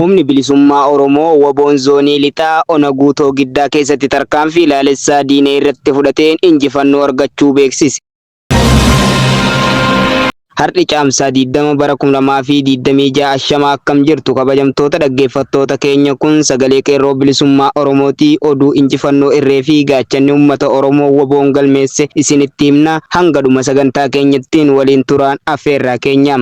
Humni Bilisummaa Oromoo WBOn Zoonii Lixaa Ona Guutoo Giddaa keessatti tarkaanfii laalessaa diina irratti fudhateen injifannoo argachuu beeksise. Har'i Caamsaa 20 bara 2026 Ashama akkam jirtu kabajamtoota dhaggeeffattoota keenya kun sagalee Qeerroo Bilisummaa Oromooti oduu injifannoo irree fi gaachanni uummata Oromoo WBOn galmeesse isinitti himna hanga dhuma sagantaa keenyattiin waliin turaan affeerraa keenya.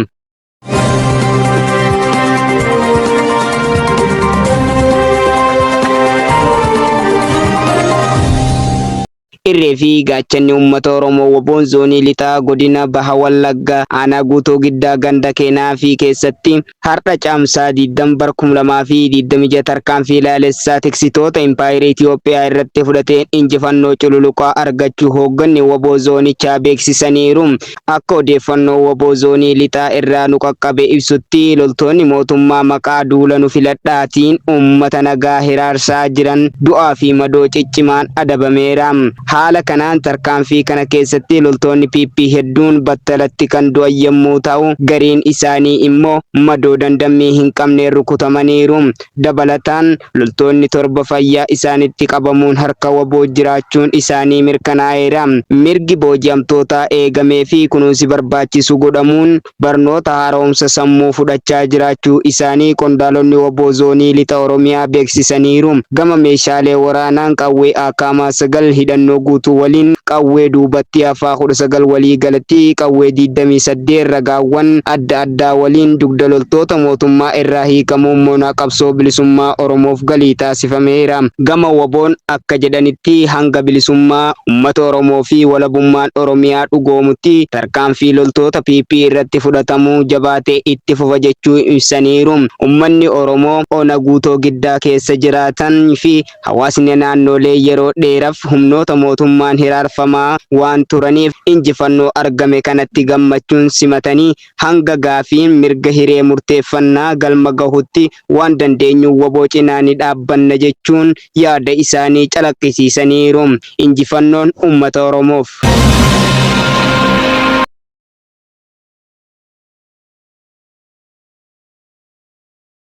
Irree fi gaachanni uummata Oromoo WBOn Zoonii Lixaa Godina Baha Wallaggaa Aanaa Guutoo Giddaa Ganda Keenaafii keessatti har'a Caamsaa 20 bara 2026 tarkaanfii laalessaa tiksitoota impaayera Itiyoophiyaa irratti fudhateen injifannoo cululuqaa argachuu hoogganni wbo zoonichaa beeksisaniiru. Akka odeeffannoo wbo Zoonii Lixaa irraa nu qaqqabe ibsutti loltoonni mootummaa maqaa duula nu filadhaatiin uummata nagaa hiraarsaa jiran du'aa fi madoo ciccimaan adabameera. Haala kanaan tarkaanfii kana keessatti loltoonni PP hedduun battalatti kan du'an yommuu ta'u, gariin isaanii immoo madoo dandammii hin qabneen rukutamaniiru. Dabalataan, loltoonni 7 fayyaa isaanitti qabamuun harka wbo jiraachuun isaanii mirkanaa'eera. Mirgi booji'amtootaa eegameefii kunuunsi barbaachisu godhamuun barnoota haara'umsa sammuu fudhachaa jiraachuu isaanii qondaalonni wbo Zoonii Lixa Oromiyaa beeksisaniiru. Gama meeshaalee waraanaan qawwee AKM 9 hidhannoo guutuu waliin, qawwee duubatti hafaa 19 waliigalatti qawwee 28 ragaawwan adda addaa waliin dugda loltoota mootummaa irraa hiikamuun moonaa qabsoo bilisummaa Oromoof galii taasifameera. Gama WBOn akka jedhanitti hanga bilisummaa ummata Oromoo fi walabummaan Oromiyaa dhugoomutti tarkaanfii loltoota PP irratti fudhatamu jabaatee itti fufa jechuu ibsaniiru. Ummanni Oromoo Ona Guutoo Giddaa keessa jiraatan fi Hawaasni naannoolee yeroo dheeraf humnoota mootummaan hiraarfamaa waan turaniif injifannoo argame kanatti gammachuun simatanii hanga gaafiin mirga hiree murteeffannaa galma gahutti waan dandeenyuun wbo cinaa ni dhaabbanna jechuun yaada isaanii calaqqisiisaniiru. Injifannoon Uummata Oromoof!